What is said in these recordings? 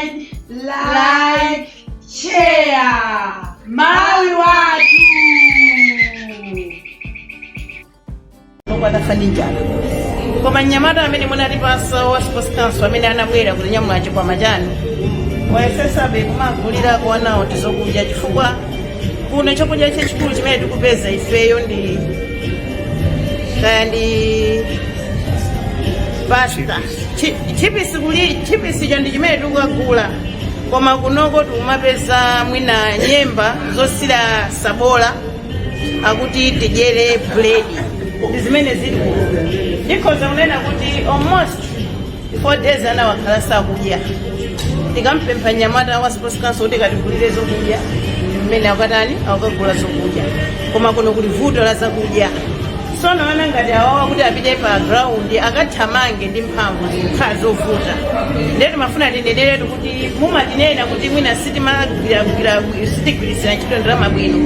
Subscribe, like, share. Malawi Wathu. Anafa ndi njala, koma mnyamata amene munatipasa wa Sports Council amene anabwera kutinyamula chikwama chanu wayesesabe kumagulirako anawo tizokudya, chifukwa kuno chokudya chachikulu chimene tikupeza ifeyo ndi kaya ndi pasta, chipisi. Kuli chipisi cho ndi chimene tikukagula, koma kunoko tikumapeza mwina nyemba zosira sabola, akuti tidyere buledi. Ndi zimene zili kuno. Ndikhoza kunena kuti almost 4 days ana wakhala sakudya. Tikampempha mnyamata wa Sports Council kuti katigulire zokudya, mmene akatani, akukagula zokudya, koma kuno kuli vuto la zakudya. Sono ana ngati awawa kuti apite pa ground akathamange ndi mphamvu, zikukhala zovuta. Ndiye timafuna tineneretu kuti mumatinena kuti mwina sitimagwiragwira, sitigwirisira ntchito ndalama bwino,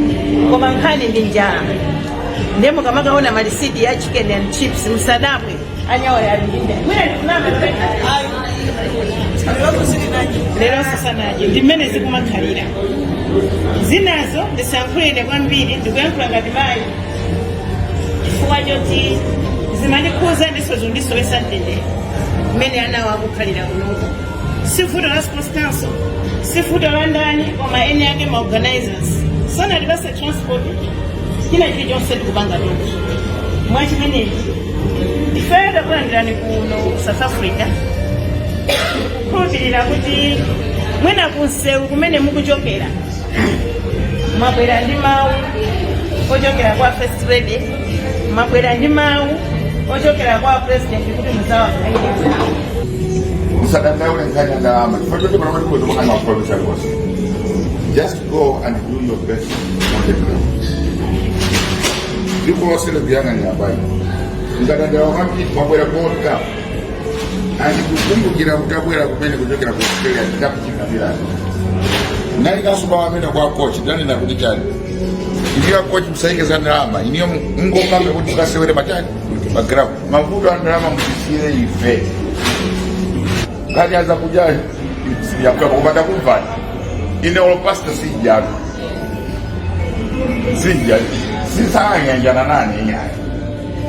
koma nkhani ndi njala. Ndiye mukamakaona malisiti ya chicken and chips, musadabwe, anyawo ali ndi njala. Mwina ndikunama? Lero sasanaje. Ndi mmene zikumakhalira. Zinazo ndisayankhule ine kwambiri, ndikuyankhula ngati mayi chifukwa choti zimandikhuza ndiso zindisowesa mtendere mmene anawo akukhalira kunoko. Si vuto la Sports Council, si vuto la ndani, koma eni ake ma organizers sanatipase transport, china chilichonse tikupanga tokha. Mwachimenechi ifeyo takulandirani kuno ku South Africa, kukhulupirira kuti mwina kunsewu kumene mukuchokera mwabwera ndi mawu ochokera kwa First Lady, mwabwera ndi mawu ochokera kwa President kuti muzawagayire. Musadandaule nkhani ya ndalama, chifukwa choti pano pali kupanga ma promise aliwonse. Just go and do your best on the ground. Dziko lonse likuyang'anira bwanji mkadandaula kwambiri? Mwabwera ku World Cup, andikukumbukira mutabwera kumene kuchokera ku Australia, nditakuchingamirani nali kasuba amene kwa coach, ndanena kuti chani, iniyo coach musaike za ndalama, iniyo mungopanga kuti mukasewere machani pa ground. Mavuto a ndalama mutisiyire ife. Ngati aza kudya siyakuya kupanda kumvani, ine olo pasta sijatu, sija sisanyanjana nane iyayi.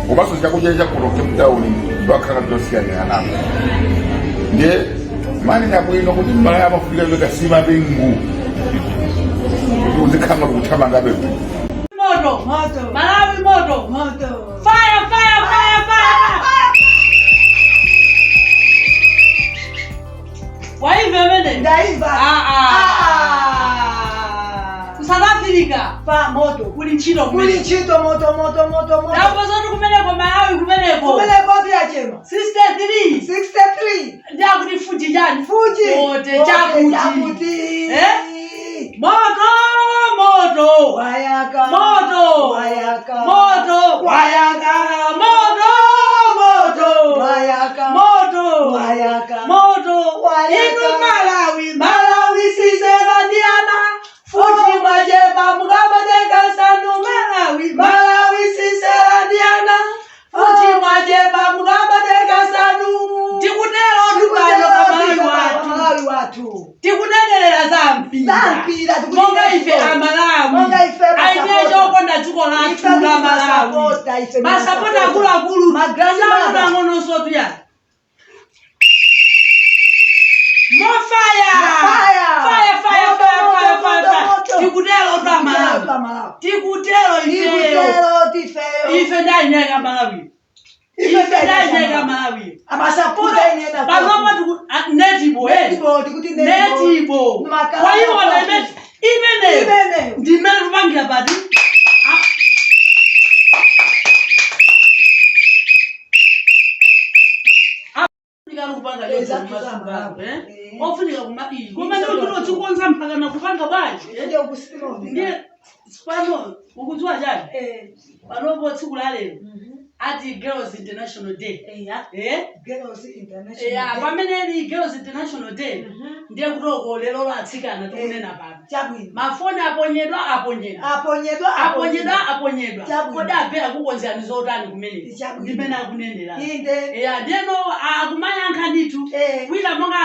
Komanso chakudya chakuno chemtauni twakhala tosiyanira nako. Ndiye manena bwino kuti mmala amafunika veka simabengu kuti uzikhala kuthamangabe bwino. Moto. Moto. Malawi moto. Moto. Fire, fire, fire, fire. Waimva amene? Ndaimva. Ah, ah. Ah. Ku South Africa Pa moto. kuli ntchito Kuli kumene. ntchito, moto, moto, moto, moto. Ndamva zoti kumeneko, Malawi kumeneko. Kumeneko tiyachema. 63. 63. Ndiyakuti fuji chani? Fuji. Ote chakuti. Chakuti. Eh? Moto, moto. Wayaka. Moto. Wayaka. Moto. Wayaka. Moto, moto. Wayaka. Moto. Wayaka. Moto. Wayaka. Inu Malawi, Malawi sisera ndiana. Futi mwachepa mukabateka sanu Malawi, Malawi sisera ndiana. Futi mwachepa mukabateka sanu. Tikutero tukano kamalawi wathu. Malawi wathu. Tikunenerera za mpira. Za mpira, tikuti Monga ife Amalawi. Monga ife Aine masapota. chokonda dziko lathu Ife la Malawi. masapota, ife Masapota masapota. akuluakulu. Ma grandmother. Sang'ono tuya. More fire! Fire! Fire, fire, Moto, fire, moto, fire, fire, moto, fire. moto. Tikutero twa Malawi. Twa Malawi. Tikutero ifeyo. Tikutero tifeyo. Ife ndaineka Malawi. Ife Ife ndaineka Malawi. Amasapota inena. Panopa tiku netball, eh. Netball, tikuti netball. Netball. Makala Kwa hiyo kwa imene imeneyo. Imeneyo. Ndimene kupangira pati. Ah. Ofunika kupanga Zathu za Malawi. eh? Eh. Ofunika kuma koma ndikuti uchikonza mpaka nakupanga bwanji, eh? Ndiye ukusimoni. Ndiye pano ukudziwa chani? Eh. Panopo tsiku la lero Ati Girls International Day. Eya. Eh? Girls International Ya, Day. pamene ili Girls International Day, ndiye kutoko lero atsikana tikunena pano. Chabwino. Mafoni aponyedwa, aponyedwa. Aponyedwa. Aponyedwa, aponyedwa. Chabwino. Kodi ape akukonzerani zotani kumene? Chabwino. Ndimene akunenera. Inde. Ya, ndiyeno akumayankha ndithu. Wina monga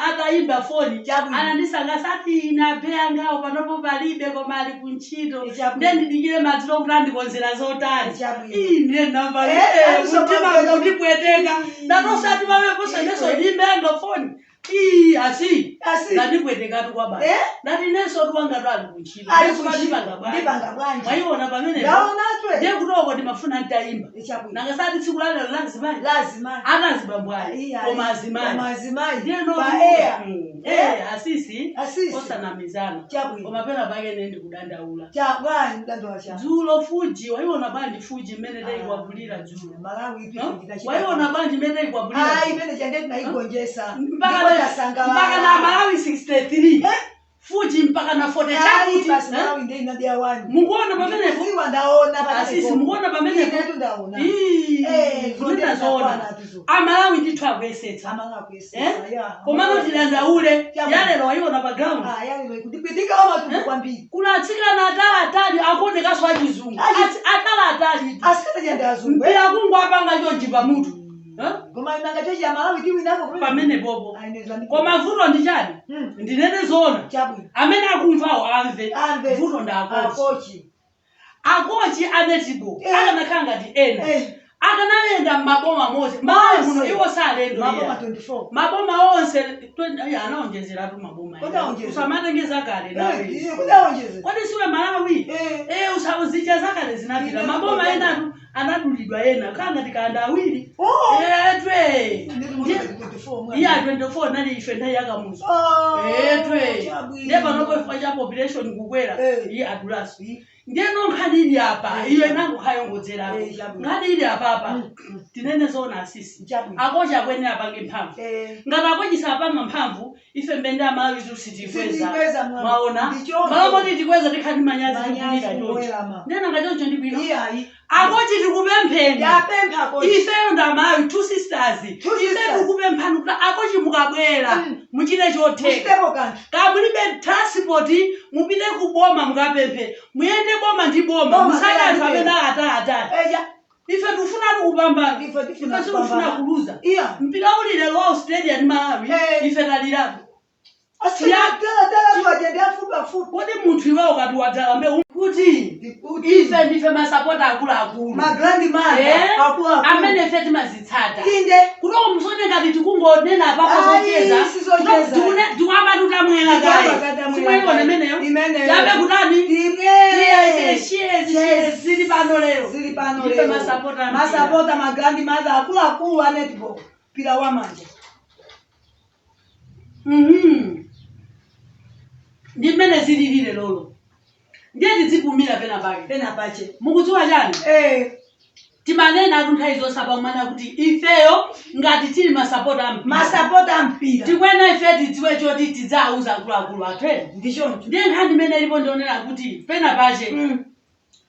atayimba foni Chabwino. anandisangasa ati ine abe angawo panopo palibe, koma ali kuntchito, Chabwino. ndiye ndidikire madzulo kuti andikonzera zotani. Chabwino. Ine namba aliso mtima kundipweteka, ndatosati pameposo neso ndimbe anga foni. Ii, asi Asi. ndandipwetekatu kwa basi. Ndati neso tiwangatu ali kuntchito. Ali Neso kuntchito. ndipanga bwanji? Ndipanga bwanji? Mwayiona pamenepo? Ndaonatwe. Ndiye kutoko ndimafuna nditayimba. Chabwino. Nangasati tsiku lalero lazimayi, Lazima. atazibambwayi, Iya. koma azimayi. Koma azimayi. Ndiyeno Pa air. Asisi Asisi. osanamizana. Chabwino. Koma pena pake ine ndikudandaula. Chabwani mdandola cha. Dzulo Fuji waiona bwanji? Fuji imene tayikwapulira dzulo. Malawi ipi? No? Ndinachita. Waiona bwanji imene tayikwapulira? Ayi, imene chande tinaigonjesa. Mpaka Ndipo tasangalala. mpaka na Malawi 63, Eh? Fuji mpaka na 40 Ayi, chakuti, basi eh? Malawi ndiye inadiya wani. Mukuona pamenepo? Siwa ndaona pamenepo. Asisi, mukuona pamenepo? Inetu ndaona. Ii, Kunena kunena zoona, zakwana tuzo. Amalawi ndithu akuyesetsa. Amalawi Eh? akuyesetsa, ya. Komano tidandaule. Chabwino. Yalero waiona pa ground? Ah, yalero kundipwitika matumbo kwambiri. Kuna atsikana ataliatali akuonekaso achizungu. Ataliatali. Asikana chande azungu. Mpira kungu apanga chonchi pamutu. Eh? Koma nanga chochi ya Malawi tiwinako kumene. Pamene popo. Ayi, ndizandi- Koma vuto ndi chani? Ndinene zoona, Chabwino. amene akumvawo amve. Amve. Vuto ndi akochi. Akochi. Akochi a netball akanakhala ngati ena, akanayenda mmaboma monse Malawi muno. Monse. Iwo salendo. Maboma Iya. 24. Maboma onse 20. Iya, anaonjezeratu maboma. Kodi aonjezera? Usamatenge zakale nawe. Kodi aonjezera? Kodi siwe Malawi? Eh. Usazija zakale zinapita. Ine Maboma ndikuona. enatu anadulidwa, ena kana tikanda awiri. Oh. Etwe. Ndiri mu 24 mwana. Iya, 24 nali ife nthawi yakamuzo. Oh, Etwe. chabwino. Ndiye panopo chifukwa cha population kukwera, iye adulaso. Ndiyeno nkhani ili apa, iyo inango khayongodzerako. Chabwino. Nkhani ili apapa, tinene zoona asisi, Chabwino. akochi akwene apange mphamvu. Ngati akochi sapanga mphamvu, ife mbende Amalawi sitikweza. Sitikweza, mwana. Mwaona? Ndichoncho. Malo moti tikweza tikhani manyazi, Manyazi tikulira choncho. kuwelama. Ndiyena ngachoncho ndi bwino. Iyayi. Akochi, tikupempheni. Yapempha kochi. Ifeyo ndamayi two sisters. Two Ife sisters. tikupemphani kuti akochi mukabwera, muchite chotheka. Muchitepo kanthu. Kamulibe transport, mupite kuboma mukapemphe, muyende boma ndi boma. Boma, Musake anthu kaya amene atali atali. Eja. Ife tikufuna kupambana. Ife tifuna Ife sitifuna kupambana. kuluza. Iya. Mpira uli lero wa Australia ndi Malawi, ife talirapo. Asina tala tala twajende afupi afupi. Kodi munthu iwewo ukati wadala mbe kuti Ndikuti. ife ndife masapota akuluakulu. Ma grandmother akulu akulu. Amene ife timazitsata. Inde. Kutoko musone ngati tikungonena papo Ayi, zocheza. sizocheza. Tikwamba tutamwera Tikwamba kaye. katamwera Simwayiona kaye. imeneyo? Imeneyo. Chabe kutani? Timwe. Cheers, cheers, zili pano lero. Zili pano Ndife lero. masapota mpira. Masapota, ma grandmother akulu akulu a netball. Mpira wa manja. Ndi mmene zililire lolo, ndiye tidzipumira pena pake. Pena pache. Mukudziwa chani? Timanena atu nthawi zonse pamana kuti ifeyo ngati tili masapota ampira, Masapota mpira. tikwena ife tidziwe choti tidzauza akuluakulu athu ene. Ndichoncho. Ndiye nkhani imene ilipo ndionera kuti pena pache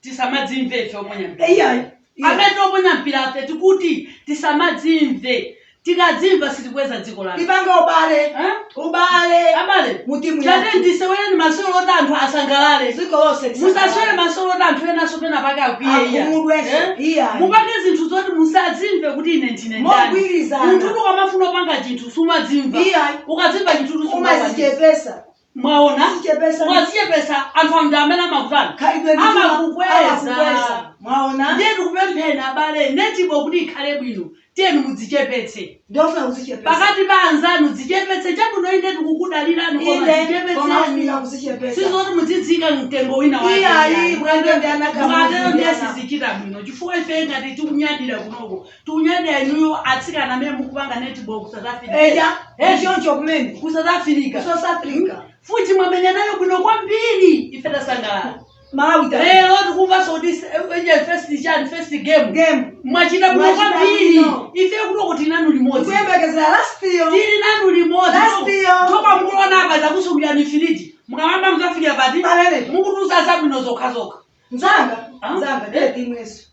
tisamadzimve ife oponya mpira. Iyayi. Amene toponya mpira afe tikuti tisamadzimve. Tikadzimva sitikweza dziko lathu. Tipange ubale. Eh? Ubale. Abale, Mutimu chate yathu. ndisewereni masewero oti anthu asangalale. Dziko lonse. Musasewere masewero oti anthu enaso pena pake akwiye, iya. Akhumudwenso. Eh? Iya. Mupange zinthu zoti musadzimve kuti ine ndine ndani. Mogwirizana. Munthu ukamafuna upanga chinthu sumadzimva. Iya. Ukadzimva chinthu sumakwanisa. Umazichepesa. Mwaona? Umazichepesa. Ukazichepesa, anthu amdu amene amakutani? Khalidwe ndi Amakukweza. Amakukweza. Mwaona? Ndiye tikupempheni abale, netball kuti ikhale bwino, tiyeni mudzichepetse. Ndofuna kuzichepesa. Pakati pa anzanu dzichepetse. Chabwino, inde tikukudalirani, koma Inde. Koma dzichepetseni. afika kuzichepesa. Sizoti mudzidzika mtengo wina wake. Iyayi, mukatero ndi anaka Mukatero ndiye muzindana. sizichita bwino, chifukwa ife ngati tikunyadira kunoko, tikunyadira inuyo atsikana amene mukupanga netball ku South Africa. Eja. Eh. Ndichoncho kumene. Ku South Africa. South Africa. Fuji mwamenya nayo bwino kwambiri, ife tasangalala. Malawi ta. Lero tikumvanso kuti enye first chani, first game. Game. Mwachita bwino Mwachita kwambiri. bwino. Ife kutoko tili nanu limodzi. Kuyembekezera last year. Tili nanu limodzi. Last year. Topa mukuona apa zakusungirani firiji, mukamamba muzafikira pati Pamene. mukutuza zabwino zokhazokha. Nzanga. Ah? Nzanga. Tiye timweso.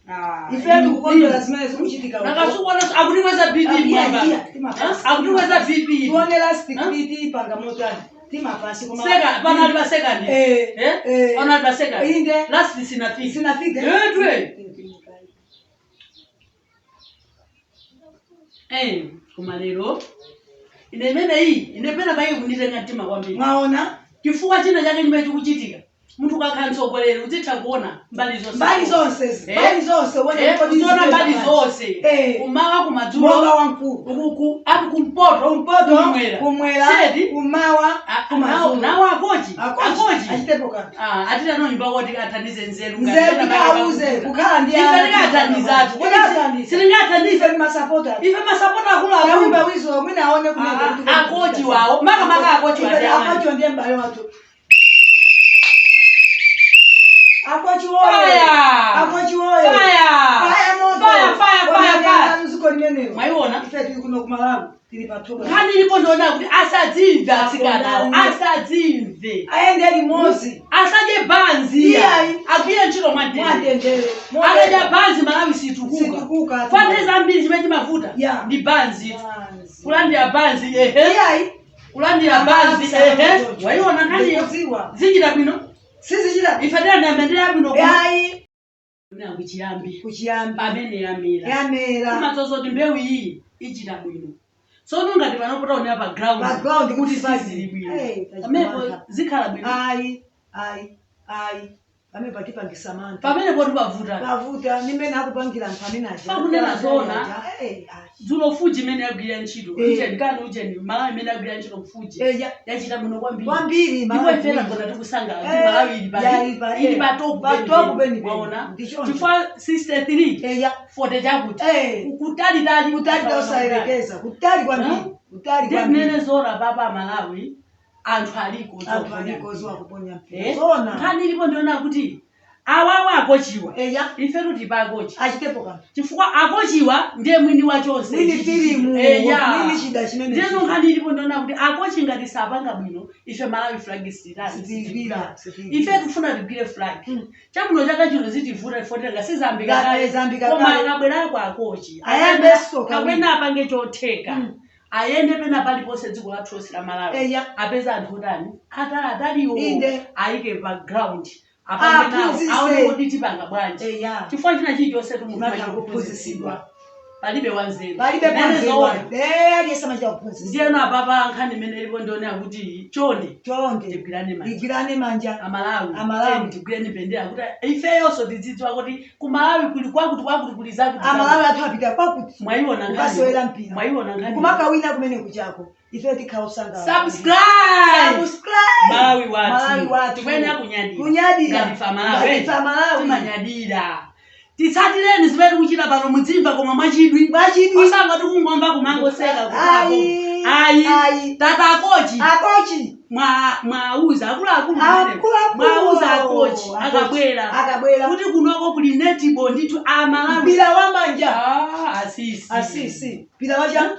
Ife tikukondwera zimene zikuchitika uko. Nakasukuona akutikweza BP mwamba. Iya, timapasi. Akutikweza BP. Tione last kuti tipanga motani. Timapasi koma. Seka panali pa second. Eh, Eh? eh. Panali pa second. Inde. Last sinafika. Sinafika. Eh, twe. Eh, koma lero ine imene iyi ine pena paike kunditenga mtima kwambiri. Mwaona? Chifukwa china chake chimene chikuchitika, munthu ukakhala mtsogoleri uzitha kuona mbali zonse. Mbali zonse. Eh? Mbali zonse uone Eh, kodi uziona zipeza mbali bwanji. zonse. Eh. Kumawa, kumadzulo, Monga wamkulu. ukuku apo kumpoto, Kumpoto, kumwera, kumwera, Sedi? kumawa, kumadzulo. Nawo akochi. Akochi, Akochi achitepo kanthu. Ah, atiti anonyumba kuti athandize nzeru. Nzeru kuti auze, kukhala ndi ife ana. tikathandizatu. Tikathandiza. Sitingathandize. Ife ndi masapota. Ife masapota akuluakulu. Awimba wizo mwina aone kumene Ah, kuti- akochi wawo. Makamaka akochi Ife wa akochi ndiye m'bale wathu. Akochi woye. Fire! Akochi woye. Fire! Fire moto. Fire, fire, fire, fire. Mziko limenelo. Mwaiona? Ife tili kuno ku Malawi, tili pa thoba. Nkhani ilipo ndiona kuti asadzimve atsikanawo, asadzimve, Ayende limodzi. asadye banzi. Iyayi. Agwire ntchito mwamtendere. Mwamtendere. Akadya banzi, Malawi situkuka. Situkuka. Fane zambiri chimene chimavuta Yeah. ndi banzi. Banzi. Kulandira banzi, ehe. Iyayi. Kulandira banzi, ehe. Waiona nkhaniyo? Ndikudziwa. Zichita bwino. Sizichita. Ife tiyandamendera bwino. Iyayi. Kuchiyambi Kuchiyambi. pamene yamera, Yamera. kumadzozo mbewu iyi ichita bwino. Tsono ngati panopo taonera pa ground Pa ground kuti kuti sizili bwino, Hey, pamenepo tachimantha. zikhala bwino? Ayi, ayi, ayi. Pamene patipangisa mantha. Pamenepo tipavuta. Pavuta nimene akupangira anthu amene aja. Pakunena zona. Eh, ayi. Dzulo Fuji imene yagwira ntchito, Eh. ujeni kani, ujeni Malawi imene yagwira ntchito kuFuji Eh, ya. yachita bwino kwambiri. Kwambiri. Ndipo Malawi. ife tagona tikusangalala kuti Eh, Malawi ili yali pa- ili eh, pa top. pa top penipeni. Waona? Ndichoncho. Chifukwa 63 Eh, ya. 40 chakuti Eh. kutalitali. Kutali osayerekeza. Kutali kwambiri. Kutali Ndi mmene kwambiri. zora papa Malawi anthu aliko. Anthu aliko zuwa kuponya mpira. Eh? Zona. Nkhani ilipo ndiona kuti awawa akochiwa, Eh, ya. ife tutipa akochi Achitepo kanthu. chifukwa akochiwa ndiye mwini wa chonse. Mwini filimu, Eh, ya. mwini chida chimene. Ndiyeno nkhani ilipo ndiona kuti akochi ngati sapanga bwino, ife Malawi flag sititani? Sitigwira, sitigwira. Ife tikufuna tigwire flag. Chabwino chaka chino zitivuta ifotera sizambika Ngati kale. zambika Koma kale. akabwerako akochi, Ayambenso kawiri. kapena apange chotheka, ayende pena paliponse dziko lathu lonse la Malawi, Eya. apeza anthu otani, ataliataliwo, Inde. ayike pa ground, apange nawo, Aphunzitse. aone kuti tipanga bwanji. Eya. Chifukwa china chilichonse Chimatha tumukuphunzitsidwa, kuphunzitsidwa. palibe wanzeru. Palibe Nene panzeru. zoona. Eh, aliyese amachita kuphunzitsa. Ndiyeno apapa nkhani imene ilipo ndionera kuti chonde Chonde. tigwirane manja. Tigwirane manja. Amalawi, Amalawi. teni tigwireni bendera kuti ifeyonso tidzidziwa kuti kuMalawi kuli kwakuti kwakuti, kuli zakuti. Amalawi athu apita kwakuti. Mwayiona nkhani? Kukasewera mpira. Mwayiona nkhani? Kumakawina kumene kuchako. Ife tikhala osangalala. Subscribe. Subscribe. Malawi wathu. Malawi wathu. Tikuyenera kunyadira. Kunyadira. Ngati ife Amalawi. Ngati ife Amalawi. Timanyadira. Titsatireni zimene tikuchita pano, mudzimva koma mwachidwi. Mwachidwi. Osanga tikungomva kumangoseka. Ayi. Ayi. Ayi. Tata akochi, Akochi. mwauza akuluakulu kumeneko. Akuluakulu. Mwauza akochi Akochi. akabwera Akabwera. kuti kunoko kuli netball ndithu Amalawi. Mpira wa manja. Ah, asisi. Asisi. Mpira wacha.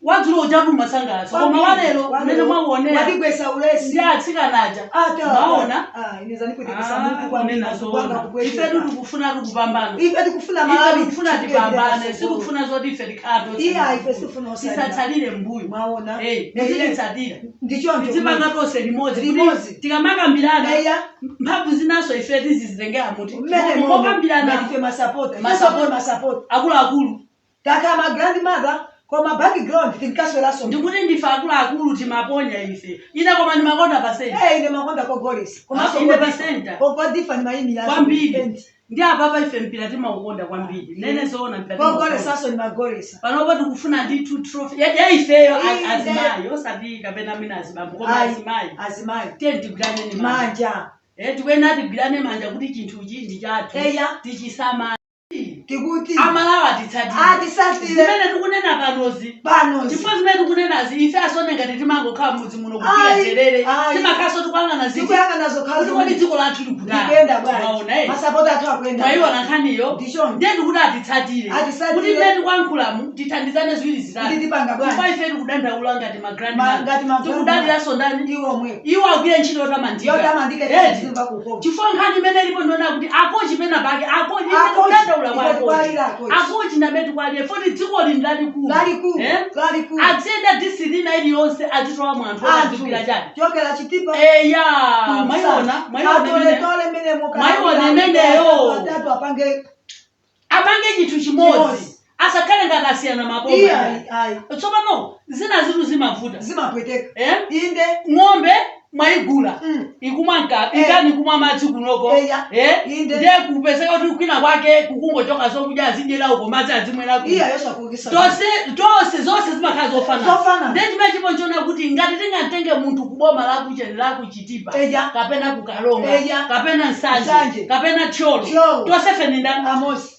Wadzulo uchatu masangalatsa, koma walero mmene mwauonera Watigwesa ulesi. ndi atsikanaja, maona? Ah, ineza ndikuitekesa mutu kwa Kunena zoona, ife tikufuna tikupambana. Ife tikufuna Ife Malawi. tikufuna tipambane, sikufuna zoti ife tikhala. Iya, ife sikufuna osalira. Tisatsalire mbuyo. Mwaona? Eh, tizitsatira. Ndichoncho. Tizipanga tonse limodzi. Limodzi. Tikamakambirana, Eya. mphamvu zinaso ife tizizitengera muti Mmene mokambirana. Ngati ife masapota. Masapota. Masapota. Akuluakulu. Takhala ma grandmother koma background tinkasweraso. Ndikuti ndife akuluakulu, timaponya ife ine, koma ndimakonda pa center. Eh, ine makonda kogolesa. Ah, ine pa center. Kogodifa ndimayimira. Kwambiri. Ndi apapa ife mpira timaukonda kwambiri, nene zoona, mpira timaukonda. Kogolesaso ndimagolesa. Panopo tikufuna ndithu trophy ya ifeyo Inde. azimayi, osati kapena mina azibambo, koma Ayi, azimayi. azimayi. Tiye tigwiraneni manja. Manja. Eh, tikuyenera tigwirane manja kuti chinthuchi ndi chathu. Eya. Tichisamala. Tikuti Amalawi atitsatire. Atisatire. Zimene tikunena panozi, Panozi. chifukwa zimene tikunenazi, ife asone ngati timangokhala mudzi muno kupira Ayi, terere, ayi. timakhaso tikuyang'ana ziti Tikuyang'ana zokhala. Kuti kodi dziko lathu likutani? Likuyenda bwanji? Mwaona, eh? Masapota athu akuyenda. Mwayiona nkhaniyo? Ndichoncho. Ndiye ndikuti atitsatire. Atitsatire. Kuti mmene tikuyankhulamu tithandizane ziwiri zitatu. Kuti tipanga bwanji? Chifukwa ife tikudandaula ngati ma Ngati ma tikudaliranso ndani? Iwo omwe. Iwo agwire ntchito yotamandika. Yotamandika. Eti. Tizimva kukoma. Chifukwa nkhani imene ilipo ndiona kuti akochi pena pake akochi, Akochi, kudandaula ife kwathu. akochi. Tikwalira akochi. Akochi ndamene tikwalire foti dziko lino lalikulu. Lalikulu, Eh? lalikulu. Aziyenda district ina iliyonse azitola muanthu azigwira chani. Chokera Chitipa. Eya, mwayiona, mwayiona imene. Atoletole menemo. Mwayiona imeneyo. Atatu apange. Apange chinthu chimodzi. Chimodzi. Asakhale ngati asiyana maboma. Iya, ayi. Tsopano zina zinthu zimavuta. Zimapweteka. Eh? Inde. Ng'ombe mwayigula. Ikumwa mkaka, ikani kumwa madzi kunoko. Eya. Eh? Inde. Ndiye kupezeka kuti kwina kwake kukungochoka zokudya azidyera uko madzi azimwera kuno. Iya yosakukisa. Tonse tonse zonse zimakhala zofanana. Zofanana. Ndiye chimene chipo nchiona kuti ngati tingatenge munthu kuboma lakucheni lakuchitipa Eya. kapena kukalonga Eya. kapena Nsanje Nsanje. kapena Thyolo, Thyolo. tonsefe ni ndani? Amosi.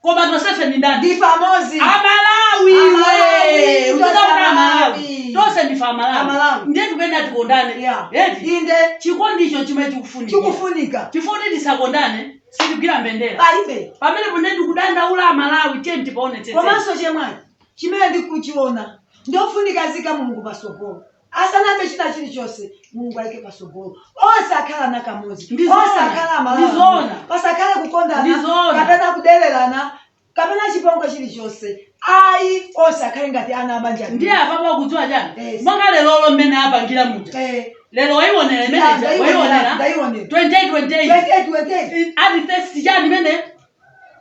Koma tonsefe ni ndani? Ndife amozi. Amalawi we. Amalawi, Ukuti tonse Amalawi. Amalawi. Tonse ndife Amalawi. Amalawi. Ndiye tikuyenera tikondane. Yeah. Eti? Inde. Chikondicho chimene chikufunika. Chikufunika. Chifukwa kuti tisakondane sitigwira mbendera. Palibe. Pamene ndiye ndikudandaula Amalawi, tiye tipaonetsetse. Komanso chemwali chimene ndikuchiona ndofunika zika Mulungu pasogolo asanambe china chilichonse, Mulungu ayike pasogolo, onse akhala nakamodzi. Ndizoona. Onse akhala Amalawi. Ndizoona. Pasakhale kukondana Ndizoona. kapena kudererana kapena chipongwe chilichonse ayi, onse akhale ngati ana abanja. Ndiye apapo akudziwa chani? Yes. Monga lelolo mmene apangira muja, lero waionera imene? Yeah, ndayionera, Waionera. ndayionera. 28 28. 28 28. Ati first chani imene?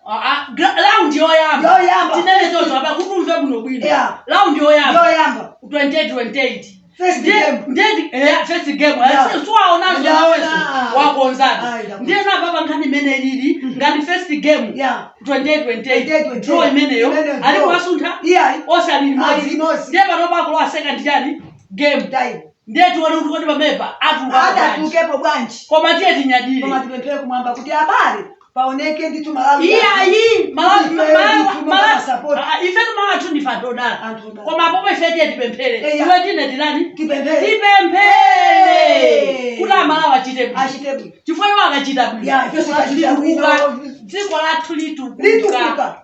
Round yoyamba. Yoyamba. Tinene choncho apa kuti umve bwino bwino. Round yoyamba. Yoyamba. 28 28. First game. Ndiye first game. Siwaonazo? Ndaona. Nawenso wakonzana. Ayi, ndakonza. Ndiye napapa nkhani imene ilili ngati first game 28 28. 28, Draw imeneyo. Imeneyo, Ali draw. kuwasuntha. Yeah. Onse ali Ali limodzi. limodzi. Ndiye panopa akulowa second chani game. Time. Ndiye tione kuti kodi pamepa atuluka bwanji. Adatulukepo bwanji. Koma tiye tinyadire. Koma tipemphere kumwamba kuti abale paoneke ndithu Malawi. Iyayi, Ife ndithu masapoti. ife tumawathu ndife anthu odala. Anthu odala. Koma apopo ife tiye tipemphere. Eya. Iwe tine tilani? Tipemphere. Tipemphere kuti Amalawi achite bwino. Achite bwino. Chifukwa iwo akachita bwino, Ya, ife dziko lathu tikachita bwino. litukuka, dziko lathu litukuka. Litukuka.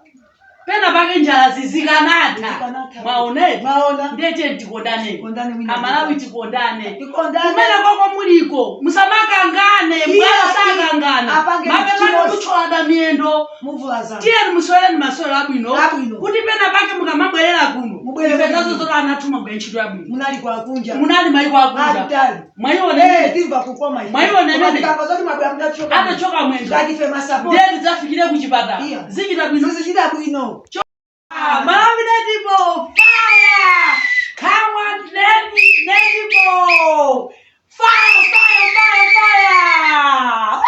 Pena pake njala zizikanatha. Zizikanatha. Mwaoneti? Mwaona. Ndiye tiye tikondane. Tikondane wina. Amalawi, tikondane. Tikondane. Kumene kwako muliko musamakangane. Iya, Bwana sakangana. apange mapepani chimozi. kuthyolana miyendo. Muvulazana. Tiyeni musewere masewero abwino. Abwino. Kuti pena pake mukamabwerera kuno, Mubwere ife kuno. nazo zoti anathu magwira ntchito yabwino. Munali kwakunja. Munali maiko akunja. Akutali. Mwayiona Eh, imene? timva kukoma ife. Mwayiona Koma imene? tikamva zoti mwabwera mudachoka. Atachoka mwendo. Ngati ife masapoti. Ndiye tidzafikire kuchipatala. Iya. Zichita bwino. Zizichita bwino. Ah, Malawi Netball, fire! Come on, Netball! Fire, fire, fire, fire!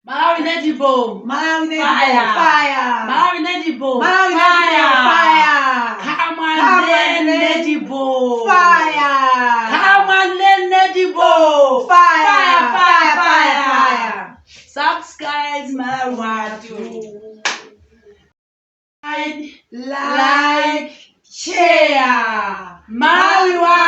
Malawi Netball, Malawi Netball, fire! Fire. Malawi Netball, Malawi fire! Netball, fire. Come on, Come on, Netball! Fire. Come on, Netball! Fire. Fire, fire, Fire, fire! fire. Subscribe Malawi Wathu. Like, share. Malawi Wathu.